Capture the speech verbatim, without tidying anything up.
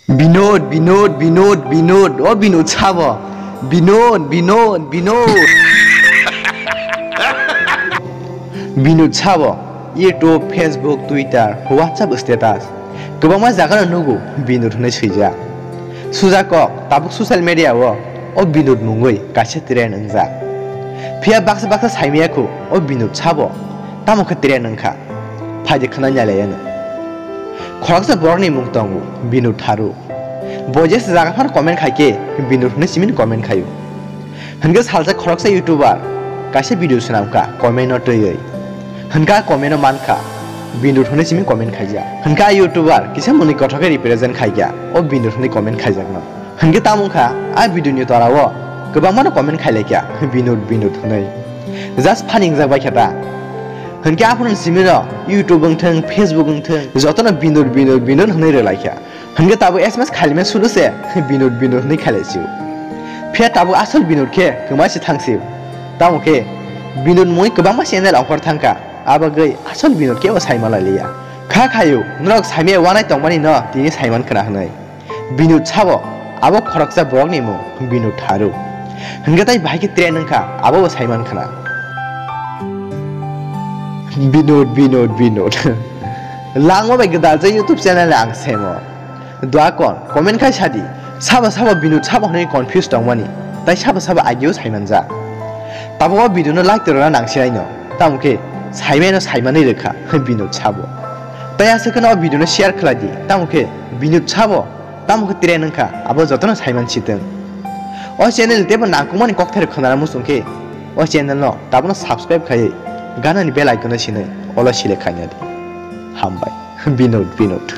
Binod, Binod, Binod, Binod, o Binod sabo. Binod, Binod, Binod. Binod sabo. YouTube, Facebook, Twitter, WhatsApp status. Kwbangma jagano nugo Binod hwnwi swijak. Sujakok, tabuk social media o, o Binod mungwi kaisa trend wngjak. Phiya baksa baksa saimaya khu, o Binod sabo. Tamo khe trend wngkha. Phaidi khwnai nailaiano. Khoroksa borokni mung tongo, Binod Tharu. Bo jesa jaga phano comment khai khe, Binod hwnwi simin comment khaio. Hwnkhe salsa khoroksa YouTuber kaisa video swnamkha comment no twiwi. Hwnkha comment no mankha, Binod hwnwi simin comment khaijak. Hwnkha YouTuber kisa mwnwi kothok khe represent khaikha, o Binod hwnwi comment khaijakno. Hwnkhe tamo wngkha, a video ni torao kwbangmano comment khailaikha, Binod, Binod hwnwi. Just funny wngjak baikha ta. Hwnkhe aphano simino YouTube wngthwng, Facebook wngthwng, jotono Binod, Binod, Binod hwnwi rwlaikha. Hwnkhe tabuk S M S khailima sulu se, Binod, Binod hwnwi khailaisio. Phiya tabuk asol Binod khe kwma se thangsio. Tamo khe Binod mungwi kwbangma channel ongkhor thangkha, a bagwi asol Binod khe o saima lailiya. Kha khaio, norok saimaya wanai tongmani no tini saiman khna hwnwi. Binod sabo, abo khoroksa borokni mung Binod Tharu. Hwnkhe tai bahai khe trend wngkha, abo bo saiman khna. Binod, Binod, Binod. Langma bai gwdal je YouTube channel ang semo. Dua kon, comment khai sadi. Sabo sabo Binod sabo hwnwi confuse tongmani. Tai sabo sabo ageo saimanjak. Tabuk o video no like to rwna nangsinai no. Tamo khe saimano saimanwi rwkha, Binod sabo. Tai aswk no o video no share khlai di. Tamo khe Binod sabo, tamo khe trend wngkha, abo jotono saiman sitwng. O channel teibo nangkukmani kokthairok khwnana muchung khe, o channel no tabukno subscribe khaiwi ganani bell icon no sinwi olo select khaina di. Hambai. Binod, Binod.